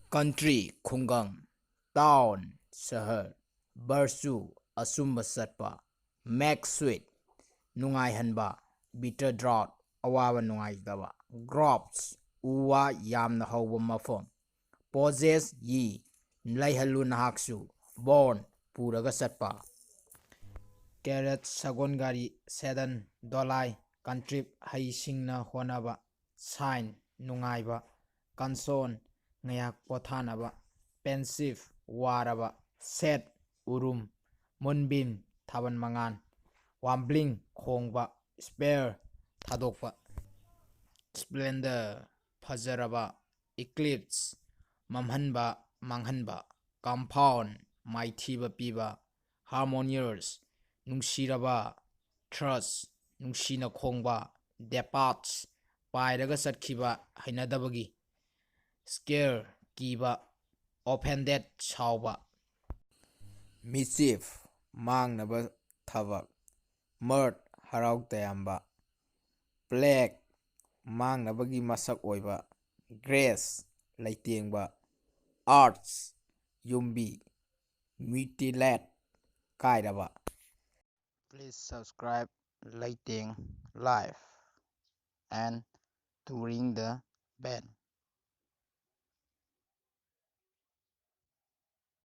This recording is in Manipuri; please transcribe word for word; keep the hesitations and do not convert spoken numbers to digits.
Country, ꯈꯨꯡꯒꯪ. Town, ꯁꯍꯔ. Virtue, ꯑꯆꯨꯝꯕ ꯆꯠꯄ. Make sweet, ꯅꯨꯡꯉꯥꯏꯍꯟꯕ. Bitter drought, ꯑꯋꯥꯕ ꯅꯨꯡꯉꯥꯏꯇꯕ. Groves, ꯎ ꯋꯥ ꯌꯥꯝꯅ ꯍꯧꯕ ꯃꯐꯝ. Possess ye, ꯂꯩꯍꯜꯂꯨ ꯅꯍꯥꯛꯁꯨ꯫ Borne, ꯄꯨꯔꯒ ꯆꯠꯄ꯫ Carriage, ꯁꯒꯣꯜ ꯒꯥꯔꯤ. Saddle, ꯗꯣꯂꯥꯏ. Contribute, ꯍꯩꯁꯤꯡꯅ ꯍꯣꯠꯅꯕ꯫ Sigh, ꯅꯨꯡꯉꯥꯏꯕ꯫ Console, ꯉꯥꯏꯍꯥꯛ ꯄꯣꯊꯥꯅꯕ꯫ Pensive, ꯋꯥꯔꯕ꯫ Shade, ꯎꯔꯨꯝ꯫ Moonbeam, ꯊꯥꯕꯜ ꯃꯉꯥꯜ꯫ Warbling, ꯈꯣꯡꯕ꯫ Spare, ꯊꯥꯗꯣꯛꯄ꯫ Splendor, ꯐꯖꯔꯕ꯫ Eclipse, ꯃꯝꯍꯟꯕ, ꯃꯥꯡꯍꯟꯕ꯫ Compound, ꯃꯥꯏꯊꯤꯕ ꯄꯤꯕ꯫ Harmonious, ꯅꯨꯡꯁꯤꯔꯕ꯫ Thrush, ꯅꯨꯡꯁꯤꯅ ꯈꯣꯡꯕ꯫ Depart, ꯄꯥꯏꯔꯒ ꯆꯠꯈꯤꯕ ꯍꯩꯅꯗꯕꯒꯤ꯫ Scare, ꯀꯤꯕ꯫ Offended, ꯁꯥꯎꯕ꯫ Mischief, ꯃꯥꯡꯅꯕ ꯊꯕꯛ꯫ Mirth, ꯍꯔꯥꯎ ꯇꯌꯥꯝꯕ꯫ Plague, ꯃꯥꯡꯅꯕꯒꯤ ꯃꯁꯛ ꯑꯣꯏꯕ꯫ Crash, ꯂꯩꯇꯦꯡꯕ꯫ Arch, ꯌꯨꯝꯕꯤ꯫ Mutilate, ꯀꯥꯏꯔꯕ꯫ Please subscribe ꯂꯩꯇꯦꯡ Live and to ring the bell.